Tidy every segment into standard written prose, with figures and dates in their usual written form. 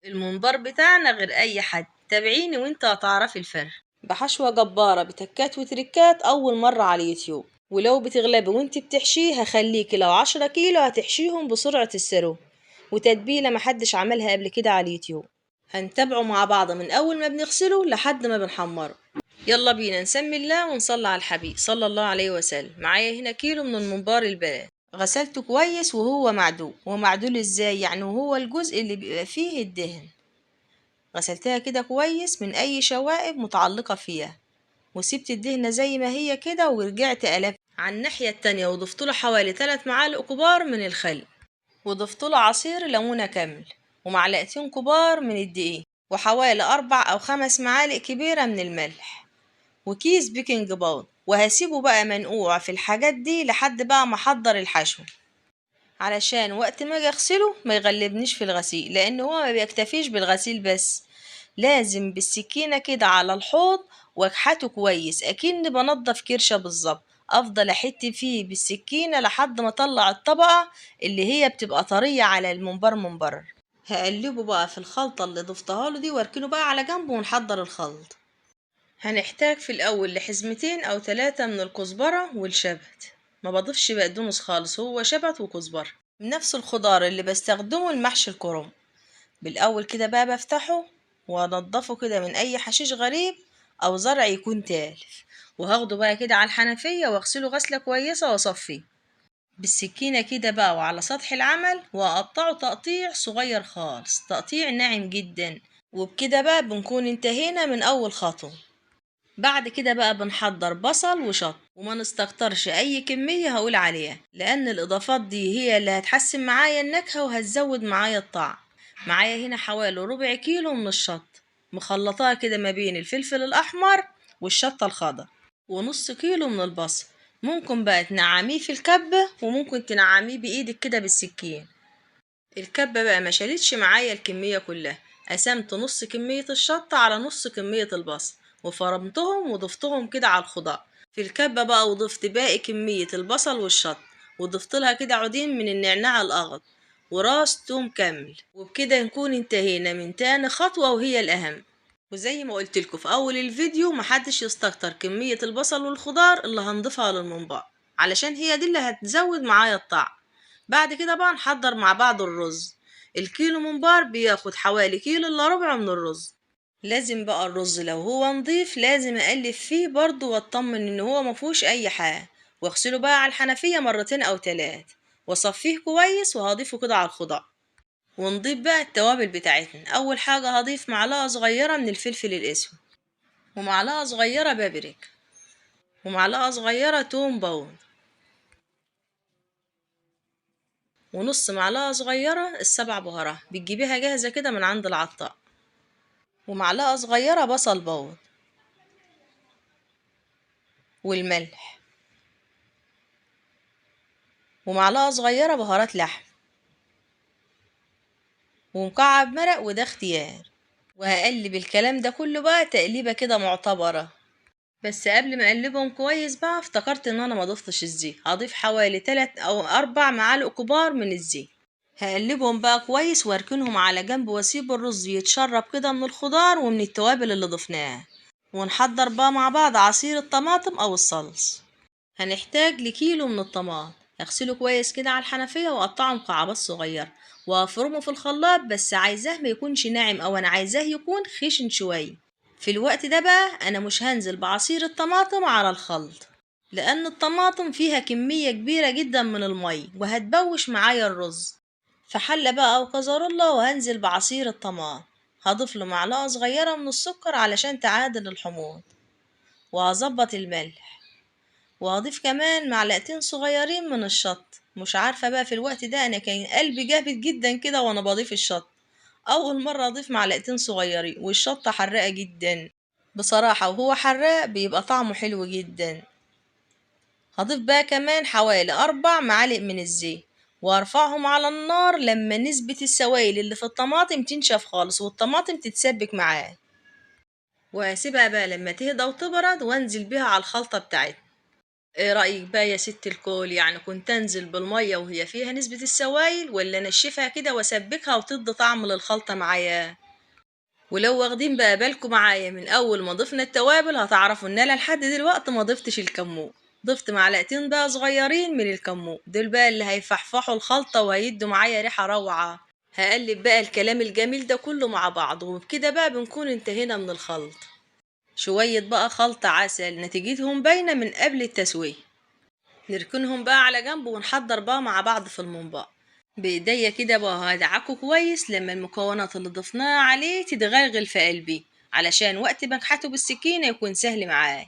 الممبار بتاعنا غير اي حد. تابعيني وانت هتعرفي الفرق. بحشوة جبارة بتكات وتركات اول مرة على اليوتيوب، ولو بتغلبي وانت بتحشيه هخليكي لو 10 كيلو هتحشيهم بسرعة الصاروخ، وتتبيلة محدش عملها قبل كده على اليوتيوب. هنتابعه مع بعض من اول ما بنغسله لحد ما بنحمره. يلا بينا نسمي الله ونصلي على الحبيب صلى الله عليه وسلم. معايا هنا كيلو من الممبار البلد، غسلته كويس وهو معدول. ومعدول ازاي؟ يعني وهو الجزء اللي بيبقى فيه الدهن، غسلتها كده كويس من اي شوائب متعلقة فيها، وسبت الدهنة زي ما هي كده، ورجعت قلبت على الناحية التانية وضفت له حوالي 3 معالق كبار من الخل، وضفت له عصير ليمونة كامل، ومعلقتين كبار من الدقيق، وحوالي 4 أو 5 معالق كبيرة من الملح، وكيس baking powder. وهسيبه بقى منقوع في الحاجات دي لحد بقى ما احضر الحشو، علشان وقت ما اجي اغسله ما يغلبنيش في الغسيل، لان هو ما بيكتفيش بالغسيل بس، لازم بالسكينة كده على الحوض واكحته كويس اكن بنضف كرشة بالظبط. افضل احت فيه بالسكينة لحد ما اطلع الطبقة اللي هي بتبقى طرية على الممبار من بره. هقلبه بقى في الخلطة اللي ضفتها له دي واركنه بقى على جنب ونحضر الخلط. هنحتاج في الاول لحزمتين او 3 من الكزبرة والشبت، ما بضيفش بقدونس خالص، هو شبت وكزبرة. نفس الخضار اللي بستخدمه لمحشي الكرنب. بالاول كده بقى بفتحه وانضفه كده من اي حشيش غريب او زرع يكون تالف، وهاخده بقى كده على الحنفية واغسله غسلة كويسة واصفيه بالسكينة كده بقى وعلى سطح العمل، واقطعه تقطيع صغير خالص، تقطيع ناعم جدا. وبكده بقى بنكون انتهينا من اول خطوة. بعد كده بقى بنحضر بصل وشط، وما نستكترش اي كمية هقول عليها، لان الاضافات دي هي اللي هتحسن معايا النكهة وهتزود معايا الطعم. معايا هنا حوالي ربع كيلو من الشط، مخلطاها كده ما بين الفلفل الاحمر والشطة الخضر، ونص كيلو من البصل. ممكن بقى تنعميه في الكبة، وممكن تنعميه بايدك كده بالسكين. الكبة بقى ما شالتش معايا الكمية كلها، قسمت نص كمية الشطة على نص كمية البصل وفرمتهم وضفتهم كده على الخضار في الكبة بقى، وضفت باقي كمية البصل والشط، وضفت لها كده عودين من النعناع الأخضر وراس توم كامل. وبكده نكون انتهينا من تاني خطوة وهي الأهم. وزي ما قلت لكم في أول الفيديو، محدش يستكتر كمية البصل والخضار اللي هنضيفها للممبار، علشان هي دي اللي هتزود معايا الطعم. بعد كده بقى نحضر مع بعض الرز. الكيلو ممبار بياخد حوالي كيلو إلا ربع من الرز. لازم بقى الرز لو هو نضيف لازم اقلب فيه برضو واطمن ان هو مفيهوش اي حاجه، واغسله بقى على الحنفيه مرتين او 3، واصفيه كويس، وهضيفه كده على الخضار. ونضيف بقى التوابل بتاعتنا. اول حاجه هضيف معلقه صغيره من الفلفل الاسود، ومعلقه صغيره بابريكا، ومعلقه صغيره توم powder، ونص معلقه صغيره السبع بهارات بتجيبيها جاهزه كده من عند العطار، ومعلقة صغيرة بصل powder، والملح، ومعلقة صغيرة بهارات لحم، ومكعب مرق، وده اختيار. وهقلب الكلام ده كله بقى تقليبة كده معتبرة. بس قبل ما اقلبهم كويس بقى افتكرت ان انا ما ضفتش الزيت، هضيف حوالي 3 او 4 معالق كبار من الزيت. هقلبهم بقى كويس واركنهم على جنب، واسيب الرز يتشرب كده من الخضار ومن التوابل اللي ضفناها. ونحضر بقى مع بعض عصير الطماطم او الصلص. هنحتاج لكيلو من الطماطم، هغسله كويس كده على الحنفية واقطعه مكعبات صغيرة، وافرمه في الخلاط، بس عايزاه ما يكونش ناعم، او انا عايزاه يكون خشن شوية. في الوقت ده بقى انا مش هنزل بعصير الطماطم على الخلط، لان الطماطم فيها كمية كبيرة جدا من المية وهتبوش معايا الرز. في حلة بقى او كزرولة، وهنزل بعصير الطماطم، هضيف له معلقة صغيرة من السكر علشان تعادل الحموض، وهظبط الملح، وهضيف كمان معلقتين صغيرين من الشط. مش عارفة بقى في الوقت ده انا كان قلبي جابت جدا كده وانا بضيف الشط، اول مرة اضيف معلقتين صغيرين، والشطة حراقة جدا بصراحة، وهو حراق بيبقى طعمه حلو جدا. هضيف بقى كمان حوالي 4 معالق من الزيت، وارفعهم على النار لما نسبة السوائل اللي في الطماطم تنشف خالص والطماطم تتسبك معاه، وهسيبها بقى لما تهدى وتبرد وانزل بيها على الخلطة بتاعتنا. ايه رأيك بقى يا ست الكل؟ يعني كنت انزل بالمية وهي فيها نسبة السوائل، ولا انشفها كده واسبكها وتدي طعم للخلطة معايا؟ ولو واخدين بقى بالكم معايا من اول ما ضفنا التوابل هتعرفوا ان انا لحد دلوقتي ما ضفتش الكمون، ضفت معلقتين بقى صغيرين من الكمون، دول بقى اللي هيفحفحوا الخلطة وهيدوا معايا ريحة روعة. هقلب بقى الكلام الجميل ده كله مع بعض، وبكده بقى بنكون انتهينا من الخلط. شوية بقى خلطة عسل نتيجتهم باينة من قبل التسوية، نركنهم بقى على جنب ونحضر بقى مع بعض في الممبار. بايديا كده بقى هدعكه كويس لما المكونات اللي ضفناها عليه تتغلغل في قلبي، علشان وقت ما اكحته بالسكينة يكون سهل معايا.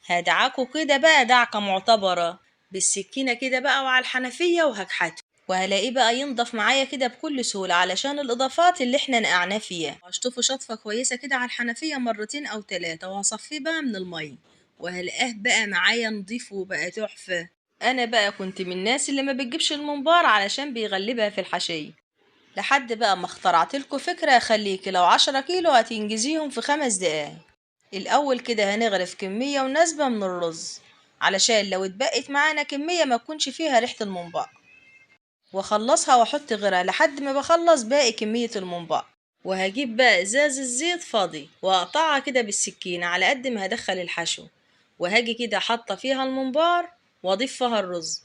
هدعكه كده بقى دعكة معتبرة بالسكينة كده بقى وعلى الحنفية وهكحته، وهلاقيه بقى ينضف معايا كده بكل سهولة علشان الإضافات اللي احنا نقعناه فيها. هشطفه شطفة كويسة كده على الحنفية مرتين أو 3، وهصفيه بقى من المية، وهلاقيه بقى معايا نضيف وبقى تحفة. أنا بقى كنت من الناس اللي ما بتجيبش الممبار علشان بيغلبها في الحشية، لحد بقى ما اخترعت لكم فكرة اخليكي لو 10 كيلو هتنجزيهم في 5 دقايق. الأول كده هنغرف كمية مناسبة من الرز علشان لو اتبقت معانا كمية ما تكونش فيها ريحة الممبار، واخلصها واحط غيرها لحد ما بخلص باقي كمية الممبار. وهجيب بقى ازاز الزيت فاضي واقطعها كده بالسكينة على قد ما هدخل الحشو، وهاجي كده حاطة فيها الممبار واضيف فيها الرز.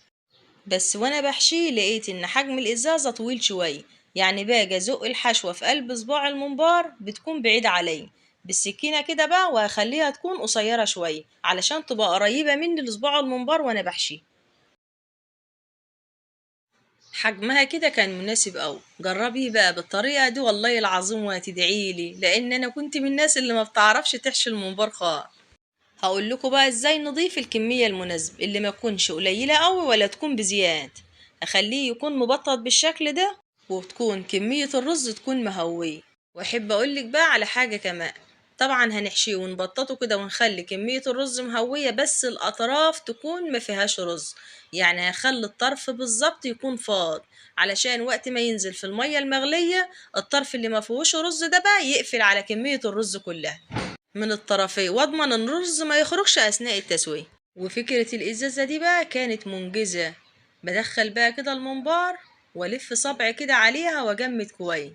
بس وانا بحشيه لقيت ان حجم الازازة طويل شوية، يعني باجي ازق الحشوة في قلب صباع الممبار بتكون بعيدة عليا بالسكينة كده بقى، وهخليها تكون قصيرة شوية علشان تبقى قريبة مني لصباع الممبار وانا بحشيه. حجمها كده كان مناسب قوي. جربيه بقى بالطريقة دي والله العظيم وهتدعيلي، لان انا كنت من الناس اللي ما بتعرفش تحشي الممبار خالص. هقول لكم بقى ازاي نضيف الكمية المناسبة اللي ما تكونش قليلة قوي ولا تكون بزيادة. اخليه يكون مبطط بالشكل ده، وتكون كمية الرز تكون مهوية. واحب اقول لك بقى على حاجة كمان، طبعا هنحشيه ونبططه كده ونخلي كمية الرز مهوية، بس الأطراف تكون ما فيهاش رز، يعني هخلي الطرف بالظبط يكون فاض علشان وقت ما ينزل في المية المغلية الطرف اللي ما فيهوش رز ده بقى يقفل على كمية الرز كلها من الطرفين، واضمن ان الرز ما يخرجش اثناء التسوية. وفكرة الازازة دي بقى كانت منجزة، بدخل بقى كده الممبار والف صبعي كده عليها واجمد كويس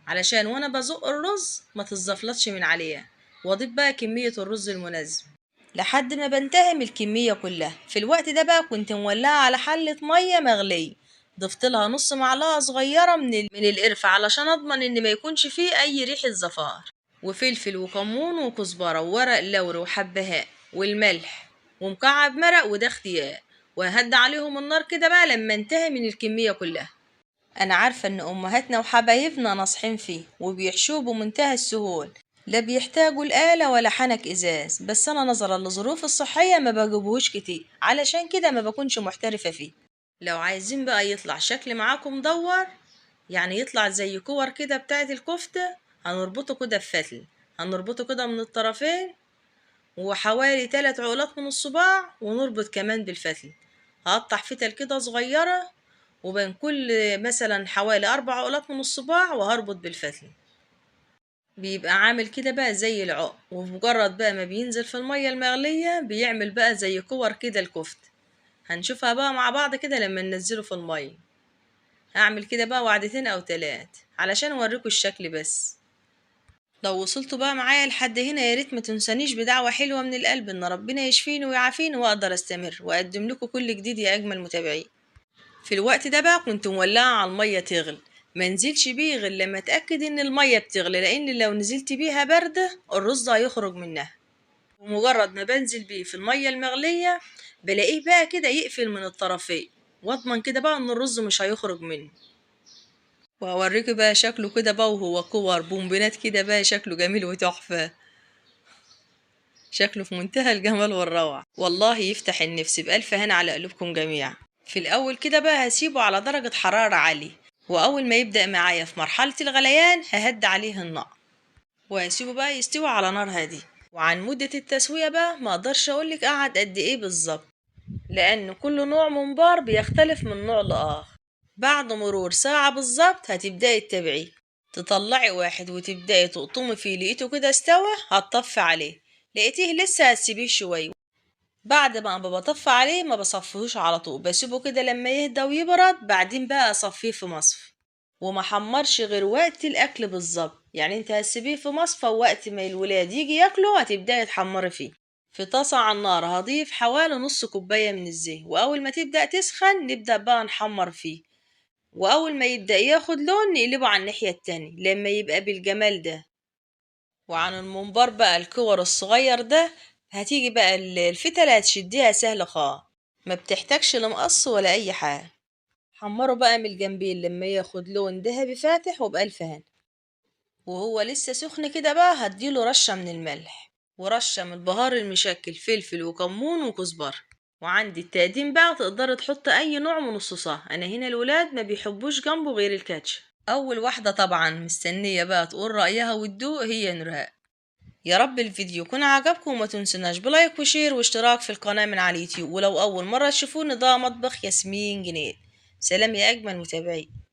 علشان وانا بزق الرز ما تتزفلطش من عليها، واضيف بقى كمية الرز المناسبة لحد ما بنتهي من الكمية كلها. في الوقت ده بقى كنت مولعة على حلة مية مغلية، ضفت لها نص معلقة صغيرة من القرفة علشان اضمن ان ما يكونش فيه اي ريحة زفار، وفلفل وكمون وكزبرة وورق لوري وحبهاء والملح ومكعب مرق، وده اختيار. وهدي عليهم النار كده بقى لما انتهي من الكمية كلها. انا عارفة ان امهاتنا وحبايبنا ناصحين فيه وبيحشوه بمنتهى السهولة، لا بيحتاجوا الآلة ولا حنك ازاز، بس انا نظرا لظروف الصحية ما بجيبهوش كتير علشان كده ما بكونش محترفة فيه. لو عايزين بقى يطلع شكل معاكم مدور، يعني يطلع زي كور كده بتاعت الكفتة، هنربطه كده بفتل، هنربطه كده من الطرفين وحوالي 3 عقلات من الصباع، ونربط كمان بالفتل. هقطع فتل كده صغيرة وبين كل مثلا حوالي 4 عقلات من الصباع وهربط بالفتل، بيبقى عامل كده بقى زي العقد، ومجرد بقى ما بينزل في المية المغلية بيعمل بقى زي كور كده الكفت. هنشوفها بقى مع بعض كده لما ننزله في المية. هعمل كده بقى وعدتين او 3 علشان اوريكم الشكل بس. لو وصلتوا بقى معايا لحد هنا يا ريت ما تنسانيش بدعوة حلوة من القلب ان ربنا يشفيني ويعافيني واقدر استمر واقدم لكم كل جديد يا اجمل متابعين. في الوقت ده بقى كنت مولعة على المية تغلي، ما نزلش بيه غير لما اتاكد ان المية بتغلي، لان لو نزلت بيها باردة الرز هيخرج منها. ومجرد ما بنزل بيه في المية المغلية بلاقيه بقى كده يقفل من الطرفين، واضمن كده بقى ان الرز مش هيخرج منه. وهوريكم بقى شكله كده بقى وهو كور بومبينات كده بقى، شكله جميل وتحفة، شكله في منتهى الجمال والروعة، والله يفتح النفس. بألف هنا على قلوبكم جميعا. في الأول كده بقى هسيبه على درجة حرارة عالية، وأول ما يبدأ معايا في مرحلة الغليان ههد عليه النار وهسيبه بقى يستوي على نار هادية. وعن مدة التسوية بقى ما اقدرش اقولك قعد قد ايه بالظبط، لأن كل نوع ممبار بيختلف من نوع لآخر. بعد مرور ساعة بالظبط هتبدأي تتابعيه، تطلعي واحد وتبدأي تقطمي فيه، لقيته كده استوى هتطفي عليه، لقيتيه لسه هتسيبيه شوية. بعد ما بطفي عليه ما بصفيهوش على طول، بسيبه كده لما يهدى ويبرد، بعدين بقى اصفيه في مصفى، وما حمرش غير وقت الاكل بالظبط. يعني انت هتسيبيه في مصفى ووقت ما الولاد يجي ياكلوا هتبداي تحمري فيه. في طاسه على النار هضيف حوالي نص كوباية من الزيت، واول ما تبدا تسخن نبدا بقى نحمر فيه، واول ما يبدا ياخد لون نقلبه على الناحية التانية لما يبقى بالجمال ده. وعن الممبار بقى الكور الصغير ده، هتيجي بقى الفتلة هتشديها سهل خالص، ما بتحتاجش لمقص ولا اي حاجة. حمرة بقى من الجنبين لما ياخد لون ذهبي فاتح وبألف هنا. وهو لسه سخن كده بقى هديله رشه من الملح ورشه من البهار المشكل، فلفل وكمون وكزبره. وعندي التقديم بقى تقدري تحط اي نوع من الصوصات، انا هنا الولاد ما بيحبوش جنبه غير الكاتشب. اول واحدة طبعا مستنيه بقى تقول رايها وتدوق هي نورهان. يا رب الفيديو يكون عجبكم، وما تنسوناش ب like و share واشتراك في القناة من على اليوتيوب. ولو اول مرة تشوفوني، ده مطبخ ياسمين جنيد. سلام يا اجمل متابعين.